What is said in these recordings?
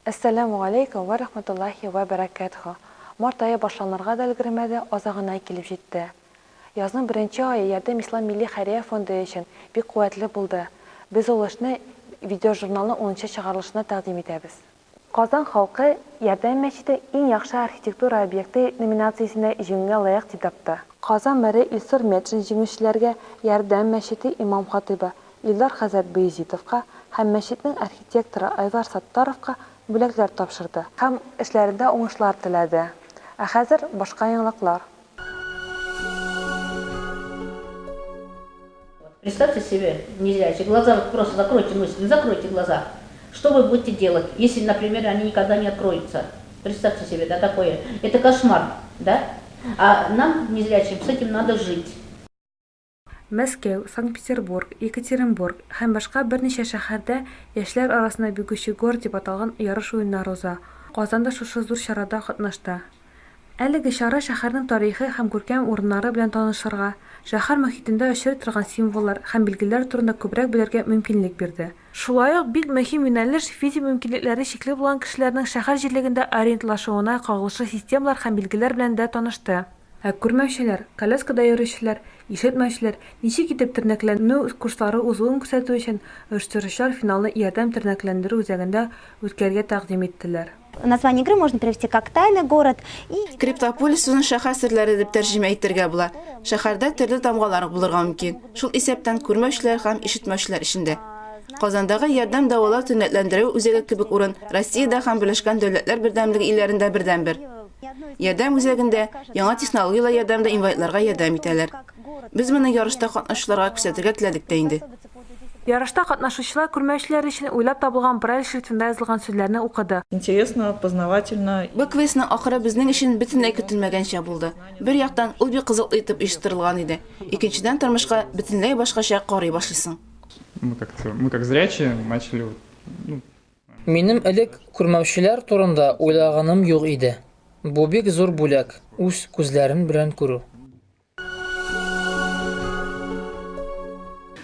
Әссәләмү галәйкүм вә рәхмәтуллаһи вә бәрәкәтүһү. Март ае башланырга да өлгермәде, азагына килеп җитте. Язның беренче ае Ярдәм ислам милли хәйрия фонды өчен бик куәтле булды. Без ул эшне видеожурналның унынчы чыгарылышында тәкъдим итәбез. Казан халкы Ярдәм мәчете иң яхшы архитектура объекты номинациясендә җиңүгә лаек дип тапты. Казан мэры Илсур Метшин җиңүчеләргә Ярдәм мәчете имам-хатыйбы Илдар хәзрәт Баязитовка һәм мәчетнең архитекторы Айвар Саттаровка бүләкләр тапшырды һәм эшләрендә уңышлар теләде. Ә хәзер башка яңалыклар. Представьте себе, незрячие, глаза вот просто закройте мысленно, закройте глаза. Что вы будете делать, если, например, они никогда не откроются? Представьте себе, да, такое. Это кошмар, да? А нам, незрячим, с этим надо жить. Мәскәү, Санкт-Петербург, Екатеринбург һәм башка берничә шәһәрдә яшьләр арасында Бегущий город дип аталган ярыш уеннары уза. Казан да шушы зур чарада катнашты. Әлеге чара шәһәрнең тарихы һәм күркәм урыннары белән танышырга, шәһәр мохитендә очрый торган символлар һәм билгеләр турында күбрәк белергә мөмкинлек бирде. Шулай ук бик мөһим юнәлеш, физик мөмкинлекләре чикле булган кешеләрнең шәһәр җирлегендә ориентлашуына кагылышлы системалар һәм билгеләр белән дә танышты. Ә күрмәүчеләр, коляскада йөрүчеләр, ишетмәүчеләр ничек итеп тернәкләнү курслары узуын күрсәтү өчен оештыручылар финалны Ярдәм тернәкләндерү үзәгендә үткәрергә тәкъдим иттеләр. Название игры можно перевести как Тайный город и. Криптополис сүзен шәһәр серләре дип тәрҗемә итәргә була. Шәһәрдә төрле тамгалар булырга мөмкин, шул исәптән күрмәүчеләр һәм ишетмәүчеләр өчен дә. Казандагы Ярдәм дәвалау тернәкләндерү үзәге кебек урын Россиядә һәм Берләшкән Дәүләтләр Бердәмлеге илләрендә бердәнбер. Ярдәм үзәгендә яңа технологияләр ярдәмендә инвалидларга ярдәм итәләр. Без моны ярышта катнашучыларга күрсәтергә теләдек тә инде. Ярышта катнашучылар күрмәүчеләр өчен уйлап табылган Брайль шрифтында язылган сүзләрне укыды. Интересно, познавательно. Бу квестның ахыры безнең өчен бөтенләй көтелмәгәнчә булды. Бер яктан, ул бик кызыклы итеп оештырылган иде, икенчедән, тормышка бөтенләй башкача карый башлыйсың. Мы как-то, мы как зрячие начали, ну, Минем элек күрмәүчеләр турында уйлаганым юк иде. Бу бик зур бүләк, үз күзләрен белән күрү.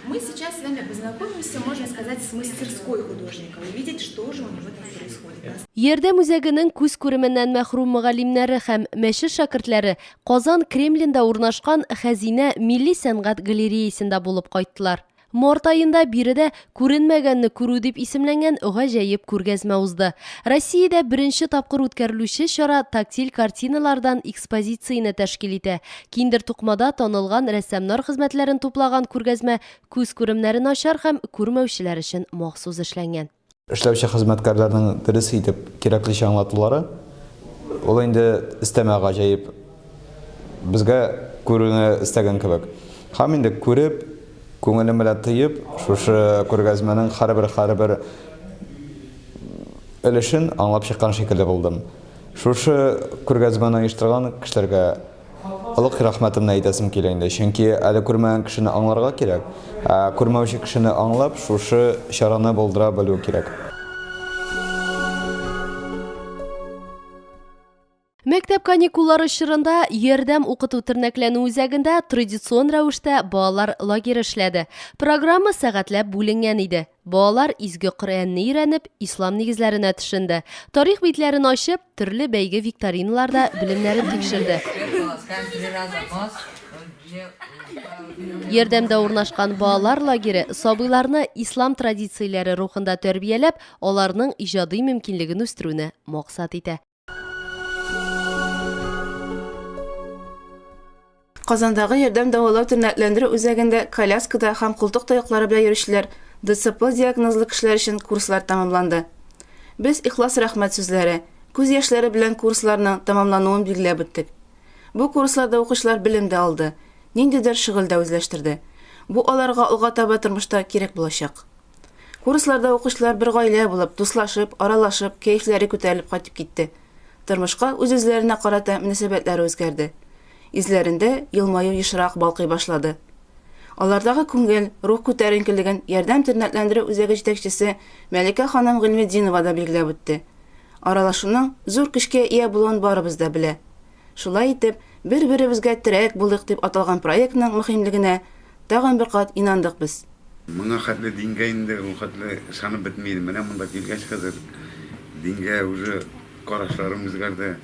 Мы сейчас с вами познакомимся, можно сказать, с мастерской художника, увидеть, что же у него там происходит. Ярдәм үзәгенең күз күременнән мәхрүм мөгаллимнәре һәм мәчет шәкертләре Казан Кремлендә урнашкан Хәзинә милли сәнгать галереясендә булып кайттылар. Март аенда биредә Күренмәгәнне күрү дип исемләнгән гаҗәеп күргәзмә узды. Россиядә беренче тапкыр үткәрелүче чара тактиль картиналардан экспозицияне тәшкил итә. Киндер тукмада танылган рәссамнар хезмәтләрен туплаган күргәзмә күз күремнәре начар һәм күрмәүчеләр өчен махсус эшләнгән. Эшләүче хезмәткәрләрнең дөрес итеп, кирәклечә аңлатулары, ул инде өстәмә гаҗәеп безгә күрүне өстәгән кебек. Һәм инде күреп, күңелем белән тоеп, шушы күргәзмәнең һәрбер-һәрбер өлешен аңлап чыккан шикелле булдым. Шушы күргәзмәне оештырган кешеләргә Олуг рәхмәтемне әйтәсем килә инде, чөнки әле күрмәгән кешене аңларга кирәк, ә күрмәүче кешене аңлап, шушы чараны булдыра белү кирәк. Мәктәп каникуллары чорында Ярдәм укыту-тернәкләнү үзәгендә традицион рәвештә балалар лагере эшләде. Программа сәгатьләп бүленгән иде. Балалар изге Коръәнне өйрәнеп, ислам нигезләренә төшенде. Тарих битләрен ачып, төрле бәйге-викториналарда белемнәрен тикшерде. Ярдәмдә урнашкан балалар лагере сабыйларны ислам традицияләре рухында тәрбияләп, аларның иҗади мөмкинлеген үстерүне максат итә. Казандагы Ярдәм дәвалау-тернәкләндерү үзәгендә коляскада һәм култык таяклары белән йөрүчеләр, ДЦП диагнозлы кешеләр өчен курслар тәмамланды. Без ихлас рәхмәт сүзләре, күз яшьләре белән курсларның тәмамлануын билгеләп үттек. Бу курсларда укучылар белем дә алды, ниндидер шөгыль дә үзләштерде. Бу аларга алга таба тормышта кирәк булачак. Курсларда укучылар бер гаилә булып, дуслашып, аралашып, кәефләре күтәрелеп кайтып китте. Тормышка үз-үзләренә карата мөнәсәбәтләре үзгәрде. Йөзләрендә елмаю ешрак балкый башлады. Алардагы күңел, рух күтәренкелеген Ярдәм тернәкләндерү үзәге җитәкчесе Мәликә ханым Гыйльметдинова да билгеләп үтте. Аралашуның зур көчкә ия булуын барыбыз да белә. Шулай итеп, Бер-беребезгә терәк булыйк дип аталган проектның мөһимлегенә тагын бер кат инандык без. Моңа хәтле дингә инде ул хәтле ышанып бетми идем. Менә монда килгәч хәзер Дингә уже карашларым үзгәрде.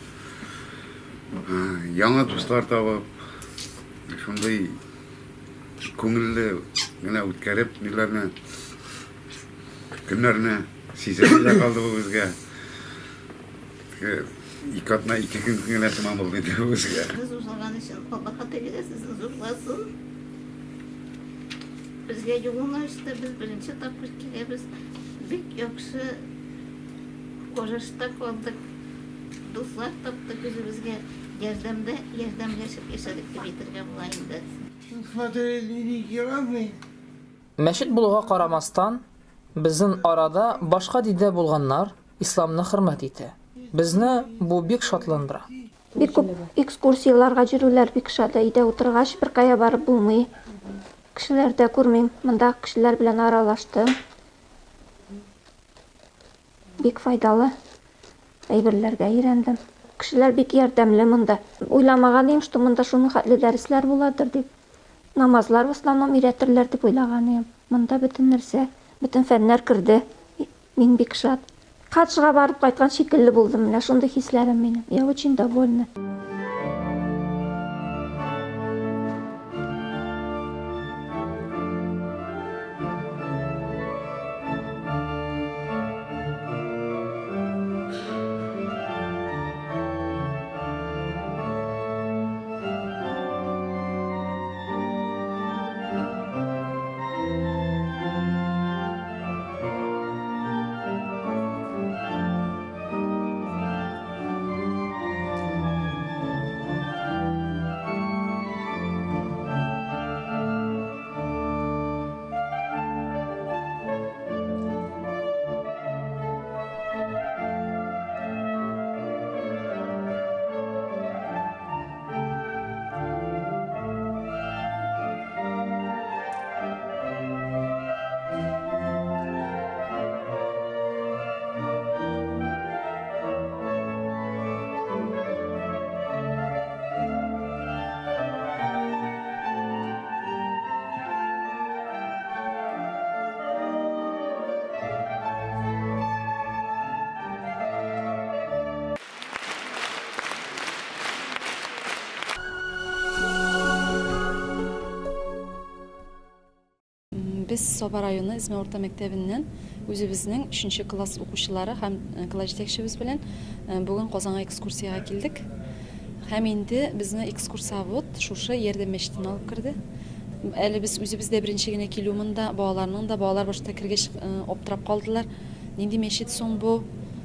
Яңа дуслар табып, шундый күңелле генә үткәреп ниләрне, көннәрне сизелми дә калды бу безгә. Ике атна, ике көн генә сыман булды инде бу безгә. Без узган өчен Аллаһы Тәгалә сезне зурласын. Безгә юлын ачты, без беренче тапкыр киләбез. Бик яхшы карашта калдык. Дуслар таптык үзебезгә. Ярдәмдә ярдәмләшеп яшәдек дип әйтергә була инде. Смотрели разные. Мәчет булуга карамастан, безнең арада башка диндә булганнар исламны хөрмәт итә. Безне бу бик шатландыра. Бик күп экскурсияләргә йөрүләр бик ошады. Өйдә утыргач, беркая барып булмый. Кешеләр дә күрмим. Монда кешеләр белән аралаштым. Бик файдалы әйберләргә өйрәндем. Кешеләр бик ярдәмле монда. Уйламаган идем, что монда шуның хәтле дәресләр буладыр дип. Намазлар в основном өйрәтерләр дип уйлаган идем. Монда бөтен нәрсә, бөтен фәннәр керде. Мин бик шат. Хаҗга барып кайткан шикелле булдым, менә шундый хисләрем минем. Я очень довольна. Без Саба районы Эзмә урта мәктәбеннән үзебезнең өченче класс укучылары һәм класс җитәкчебез белән бүген Казанга экскурсиягә килдек. Һәм инде безне экскурсовод шушы Ярдәм мәчетенә алып керде. Әле без үзебез дә беренче генә килү монда, балаларның да, балалар башта кергәч аптырап калдылар. Нинди мәчет соң бу?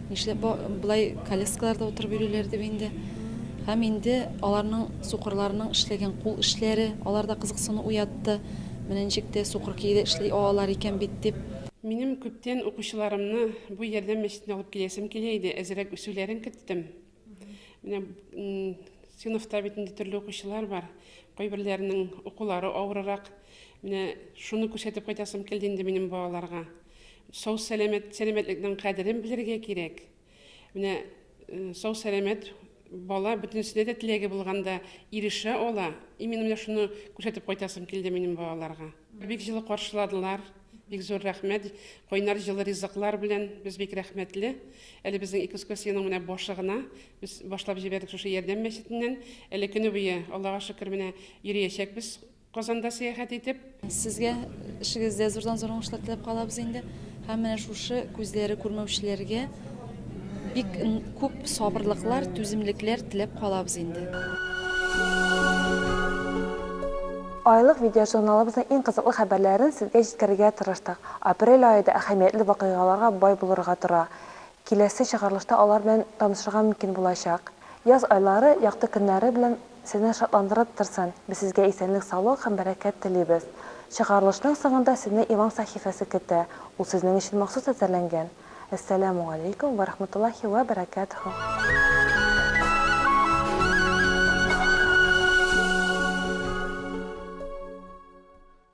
Нишләп болай коляскаларда утырып йөриләр дип инде. Һәм инде аларның сукырларның эшләгән кул эшләре аларда кызыксыну уятты. Менә ничек тә сукыр көе дә эшли алалар икән бит дип. Минем күптән укучыларымны бу Ярдәм мәчетенә алып киләсем килә иде, әзрәк үсүләрен көттем. Менә сыйныфта бит инде төрле укучылар бар. Кайберләренең укулары авыррак. Менә шуны күрсәтеп кайтасым килде инде минем балаларга. Сау-сәламәт, сәламәтлекнең кадерен белергә кирәк. Менә сау-сәламәт бала бөтенесенә дә теләге булганда ирешә ала. Именно менә шуны күрсәтеп кайтасым килде минем балаларга. Бик җылы каршыладылар. Бик зур рәхмәт. Кайнар җылы ризыклар белән без бик рәхмәтле. Әле безнең экскурсиянең менә башы гына. Без башлап җибәрдек шушы Ярдәм мәчетеннән. Әле көне буе, Аллага шөкер, менә йөриячәкбез Казанда сәяхәт итеп. Сезгә эшегездә зурдан-зур уңышлар теләп калабыз инде. Һәм менә шушы күзләре күрмәүчеләргә бик күп сабырлыклар, түземлекләр теләп калабыз инде. Айлык видеожурналыбызның иң кызыклы хәбәрләрен сезгә җиткерергә тырыштык. Апрель ае да әһәмиятле вакыйгаларга бай булырга тора. Киләсе чыгарылышта алар белән танышырга мөмкин булачак. Яз айлары якты көннәре белән сезне шатландырып торсын. Без сезгә исәнлек-саулык һәм бәрәкәт телибез. Чыгарылышның соңында сезне Имам сәхифәсе көтә, ул сезнең өчен махсус әзерләнгән. Әссәләмү галәйкүм вә рахматуллаһи вә бәрәкәтүһү.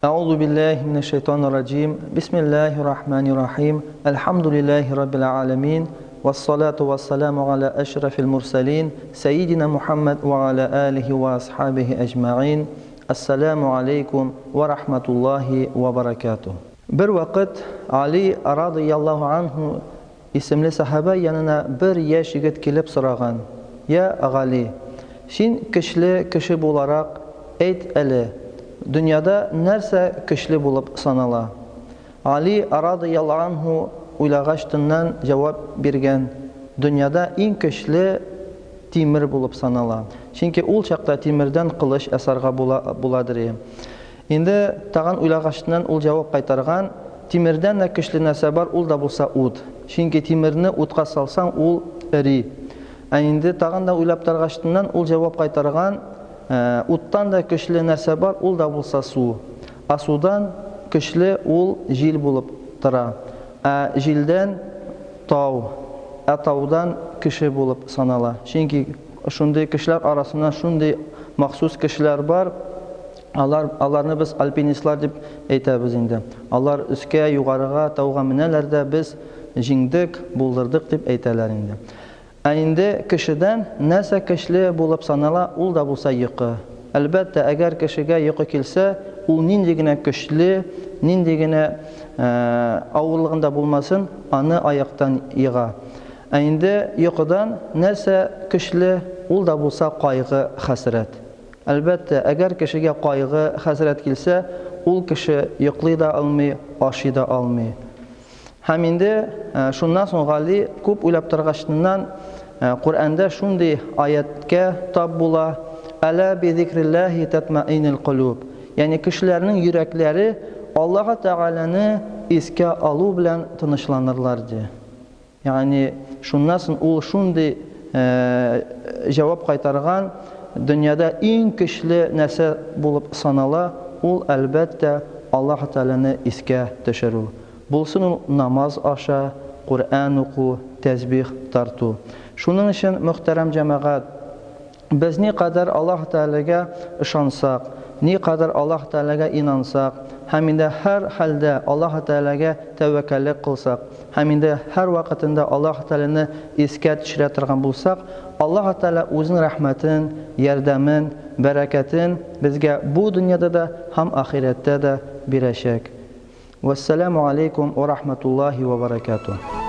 أعوذ بالله من الشيطان الرجيم بسم الله الرحمن الرحيم الحمد لله رب العالمين والصلاة والسلام على أشرف المرسلين سيدنا محمد وعلى آله وأصحابه أجمعين السلام عليكم ورحمة الله وبركاته Бер вакыт Али радыяллаһу анһу исемле сәхабә янына бер яшь егет килеп сораган, Я Гали, син көчле кеше буларак, әйт әле, дөньяда нәрсә көчле булып санала? Гали радыяллаһу анһу уйлагачтыннан җавап биргән, Дөньяда иң көчле тимер булып санала. Чөнки ул чакта тимердән кылыч ясарга була буладыр. Инде тагын уйлагачтыннан ул җавап кайтарган, Тимердән дә көчле нәрсә бар, ул да булса ут. Чөнки тимерне утка салсаң, ул эри. Ә инде тагын да уйлап торгачтыннан ул җавап кайтарган, Уттан да көчле нәрсә бар, ул да булса су. Ә судан көчле ул җил булып тора. Ә җилдән, тау. Ә таудан кеше булып санала. Чөнки шундый кешеләр арасыннан шундый махсус кешеләр бар, Алар, аларны без альпинистлар дип әйтәбез инде. Алар өскә, югарыга, тауга менәләр дә, без җиңдек, булдырдык дип әйтәләр инде. Ә инде кешедән нәрсә көчле булып санала, ул да булса йокы. Әлбәттә, әгәр кешегә йокы килсә, ул нинди генә көчле, нинди генә авырлыгында булмасын, аны аяктан ега. Ә инде йокыдан нәрсә көчле, ул да булса кайгы, хәсрәт. Әлбәттә, әгәр кешегә кайгы, хәсрәт килсә, ул кеше йоклый да алмый, ашый да алмый. Һәм инде шуннан соң Гали күп уйлап торгачтыннан Коръәндә шундый аятькә тап була, Әла би зикрилләһи татмаиннул кулуб. Ягъни кешеләрнең йөрәкләре Аллаһы Тәгаләне искә алу белән тынычланырлар, ди. Ягъни шуннан соң ул шундый җавап кайтарган, дөньяда иң көчле нәрсә булып санала, ул, әлбәттә, Аллаһ Тәгаләне искә төшерү. Булсын ул намаз аша, Коръән уку, тәсбих тарту. Шуның өчен, мөхтәрәм җәмәгать, Без никадәр Аллаһ Тәгаләгә ышансак, никадәр Аллаһ Тәгаләгә инансак һәм инде һәр хәлдә Аллаһ Тәгаләгә тәвәккәллек кылсак һәм инде һәрвакытында Аллаһ Тәгаләне искә төшерә торган булсак, Аллаһ Тәгалә Үзенең рәхмәтен, ярдәмен, бәрәкәтен безгә бу дөньяда да һәм ахирәттә дә бирәчәк. Вәссәламү алейкум вә рахматуллаһи вә бәрәкәтүһ.